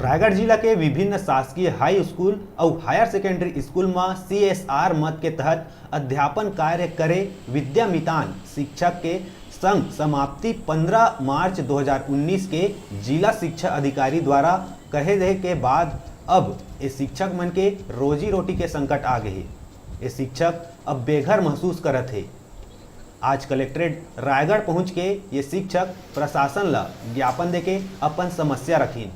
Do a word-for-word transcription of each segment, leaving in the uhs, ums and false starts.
रायगढ़ जिला के विभिन्न शासकीय हाई स्कूल अउ हायर सेकेंडरी स्कूल म सीएसआर मद के तहत अध्यापन कार्य करे विद्यामितान शिक्षक के संग समाप्ति पंद्रह मार्च दो हज़ार उन्नीस के जिला शिक्षा अधिकारी द्वारा कहे दे के बाद अब ए शिक्षक मन के रोजी रोटी के संकट आ गए हे। ए शिक्षक अब बेघर महसूस करत हे। आज कलेक्ट्रेट रायगढ़ पहुंच के ये शिक्षक प्रशासन ला ज्ञापन देके अपन समस्या रखिन।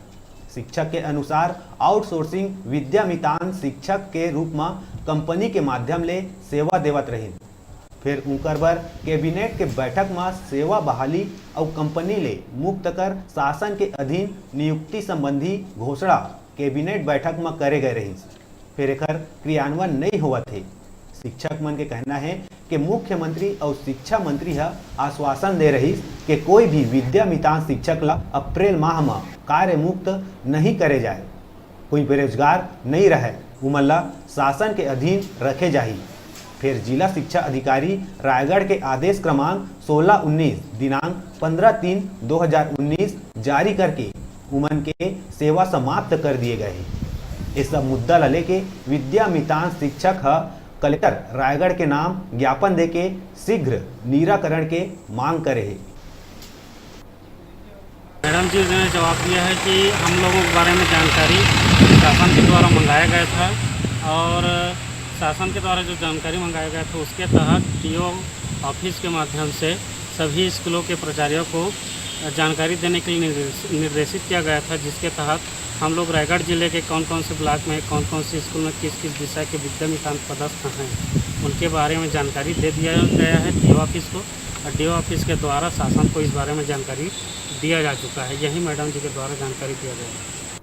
शिक्षक के अनुसार आउटसोर्सिंग विद्यामितान शिक्षक के रूप म कंपनी के माध्यम ले सेवा देवत रहिन। फिर उंकर बर कैबिनेट के बैठक म सेवा बहाली अउ कंपनी ले मुक्त कर शासन के अधीन नियुक्ति संबंधी घोषणा कैबिनेट बैठक म करे गए रहिस। फिर एकर क्रियान्वयन नइ होवत हे। शिक्षक मन के कहना हे कि मुख्यमंत्री अउ शिक्षा मंत्री ह आश्वासन दे रहिस कि कोई भी विद्यामितान शिक्षक ल अप्रैल माह म कार्य मुक्त नहीं करे जाए। कोई बेरोजगार नहीं रहे, उमन ल शासन के अधीन रखे जाही। फिर जिला शिक्षा अधिकारी रायगढ़ के आदेश क्रमांक सोलह उन्नीस दिनांक पंद्रह तीन दो हज़ार उन्नीस जारी करके उमन के सेवा समाप्त कर दिए गए हे। ये सब मुद्दा ल लेके विद्यामितान शिक्षक ह कलेक्टर रायगढ़ के नाम ज्ञापन देके शीघ्र निराकरण के मांग करे हे। मैडम जी ने जवाब दिया है कि हम लोगों के बारे में जानकारी शासन के द्वारा मंगाया गया था और शासन के द्वारा जो जानकारी मंगाया गया था उसके तहत डीओ ऑफिस के माध्यम से सभी स्कूलों के प्राचार्यों को जानकारी देने के लिए निर्देश- निर्देशित किया गया था, जिसके तहत हम लोग रायगढ़ जिले के कौन कौन से ब्लॉक में कौन कौन से स्कूल में किस किस विषय के विद्यामितान पदस्थ हैं उनके बारे में जानकारी दे दिया गया है डीओ ऑफिस को। और डीओ ऑफिस के द्वारा शासन को इस बारे में जानकारी दिया जा चुका है। यही मैडम जी के द्वारा जानकारी दिया गया है।